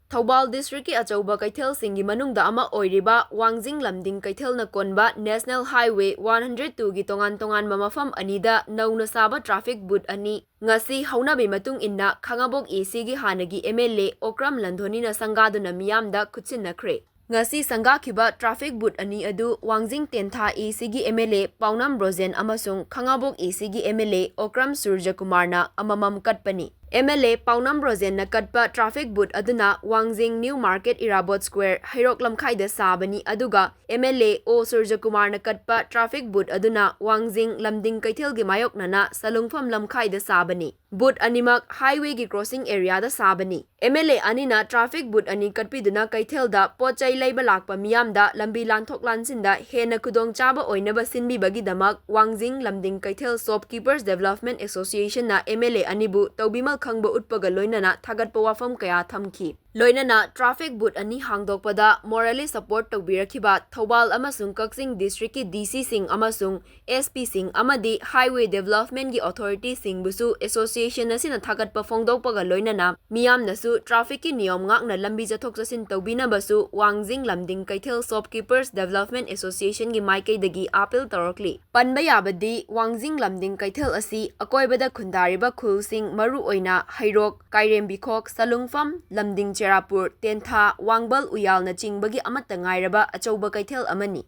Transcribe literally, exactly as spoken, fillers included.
ꯊꯧꯕꯥꯜ districtꯀꯤ ꯑꯆꯧꯕ ꯀꯩꯊꯦꯜꯁꯤꯡꯒꯤ ꯃꯅꯨꯡꯗ ꯑꯃ ꯑꯣꯏꯔꯤꯕ ꯋꯥꯡꯖꯤꯡ ꯂꯝꯗꯤꯡ ꯀꯩꯊꯦꯜꯅ ꯀꯣꯟꯕ National Highway one hundred twoꯒꯤ ꯇꯣꯉꯥꯟ ꯇꯣꯉꯥꯟꯕ ꯃꯐꯝ ꯑꯅꯤꯗ ꯅꯧꯅ ꯁꯥꯕ traffic booth ꯑꯅꯤ ꯉꯁꯤ ꯍꯧꯅꯕꯤ ꯃꯇꯨꯡ ꯏꯟꯅ ꯈꯥꯉꯕꯣꯛ ACꯒꯤ ꯍꯥꯟꯅꯒꯤ MLA ꯑꯣꯀ꯭ꯔꯝ ꯂꯟꯊꯣꯅꯤꯅ ꯁꯪꯒꯥꯗꯨꯅ ꯃꯤꯌꯥꯝꯗ ꯈꯨꯠꯁꯤꯟꯅꯈ꯭ꯔꯦ꯫ ꯉꯁꯤ ꯁꯪꯒꯥꯈꯤꯕ traffic booth ꯑꯅꯤ ꯑꯗꯨ ꯋꯥꯡꯖꯤꯡ ꯇꯦꯟꯊꯥ ACꯒꯤ MLA ꯄꯥꯎꯅꯝ ꯕ꯭ꯔꯣꯖꯦꯟ ꯑꯃꯁꯨꯡ ꯈꯥꯉꯕꯣꯛ ACꯒꯤ MLA ꯑꯣꯀ꯭ꯔꯝ ꯁꯨꯔꯖꯀꯨꯃꯥꯔꯅ ꯑꯃꯃꯝ ꯀꯠꯄꯅꯤ꯫ MLA ꯄꯥꯎꯅꯝ ꯕ꯭ꯔꯣꯖꯦꯟꯅ ꯀꯠꯄ traffic booth ꯑꯗꯨꯅ ꯋꯥꯡꯖꯤꯡ New Market Irabot Square ꯍꯩꯔꯣꯛ ꯂꯝꯈꯥꯏꯗ ꯁꯥꯕꯅꯤ, ꯑꯗꯨꯒ MLA ꯑꯣ ꯁꯨꯔꯖꯀꯨꯃꯥꯔꯅ ꯀꯠꯄ traffic booth ꯑꯗꯨꯅ ꯋꯥꯡꯖꯤꯡ ꯂꯝꯗꯤꯡ ꯀꯩꯊꯦꯜꯒꯤ ꯃꯥꯌꯣꯛꯅꯅ ꯁꯂꯨꯡꯐꯝ ꯂꯝꯈꯥꯏꯗ ꯁꯥꯕꯅꯤ꯫ Booth ꯑꯅꯤꯃꯛ highwayꯒꯤ crossing areaꯗ ꯁꯥꯕꯅꯤ꯫ MLA ꯑꯅꯤꯅ traffic booth ꯑꯅꯤ ꯀꯠꯄꯤꯗꯨꯅ ꯀꯩꯊꯦꯜꯗ ꯄꯣꯠ ꯆꯩ ꯂꯩꯕ ꯂꯥꯛꯄ ꯃꯤꯌꯥꯝꯗ ꯂꯝꯕꯤ ꯂꯥꯟꯊꯣꯛ ꯂꯥꯟꯁꯤꯟꯗ ꯍꯦꯟꯅ ꯈꯨꯗꯣꯡꯆꯥꯕ ꯑꯣꯏꯅꯕ ꯁꯤꯟꯕꯤꯕꯒꯤꯗꯃꯛ ꯋꯥꯡꯖꯤꯡ ꯂꯝꯗꯤꯡ ꯀꯩꯊꯦꯜ Shopkeepers Development Associationꯅ MLA ꯑꯅꯤꯕꯨ ꯇꯧꯕꯤꯃꯜ ꯈꯪꯕ ꯎꯠꯄꯒ ꯂꯣꯏꯅꯅ ꯊꯥꯒꯠꯄ ꯋꯥꯐꯝ ꯀꯌꯥ ꯊꯝꯈꯤ꯫ ꯂꯣꯏꯅꯅ traffic booth ꯑꯅꯤ ꯍꯥꯡꯗꯣꯛꯄꯗ morally support ꯇꯧꯕꯤꯔꯛꯈꯤꯕ ꯊꯧꯕꯥꯜ ꯑꯃꯁꯨꯡ ꯀꯛꯆꯤꯡ districtꯀꯤ DCꯁꯤꯡ ꯑꯃꯁꯨꯡ SPꯁꯤꯡ ꯑꯃꯗꯤ highway developmentꯀꯤ authorityꯁꯤꯡꯕꯨꯁꯨ association ꯑꯁꯤꯅ ꯊꯥꯒꯠꯄ ꯐꯣꯡꯗꯣꯛꯄꯒ ꯂꯣꯏꯅꯅ ꯃꯤꯌꯥꯝꯅꯁꯨ trafficꯀꯤ ꯅꯤꯌꯣꯝ ꯉꯥꯛꯅ ꯂꯝꯕꯤ ꯆꯠꯊꯣꯛ ꯆꯠꯁꯤꯟ ꯇꯧꯕꯤꯅꯕꯁꯨ ꯋꯥꯡꯖꯤꯡ ꯂꯝꯗꯤꯡ ꯀꯩꯊꯦꯜ Shopkeepers Development Associationꯒꯤ ꯃꯥꯏꯀꯩꯗꯒꯤ appeal ꯇꯧꯔꯛꯂꯤ꯫ ꯄꯟꯕ ꯌꯥꯕꯗꯤ ꯋꯥꯡꯖꯤꯡ ꯂꯝꯗꯤꯡ ꯀꯩꯊꯦꯜ ꯑꯁꯤ ꯑꯀꯣꯏꯕꯗ ꯈꯨꯟꯗꯥꯔꯤꯕ ꯈꯨꯜꯁꯤꯡ, ꯃꯔꯨꯑꯣꯏꯅ ꯍꯩꯔꯣꯛ, ꯀꯥꯏꯔꯦꯝꯕꯤꯈꯣꯛ, ꯁꯂꯨꯡꯐꯝ, ꯂꯝꯗꯤꯡ ꯆꯦꯔꯥꯄꯨꯔ, ꯇꯦꯟꯊꯥ, ꯋꯥꯡꯕꯜ ꯎꯌꯥꯜꯅꯆꯤꯡꯕꯒꯤ ꯑꯃꯠꯇ ꯉꯥꯏꯔꯕ ꯑꯆꯧꯕ ꯀꯩꯊꯦꯜ ꯑꯃꯅꯤ꯫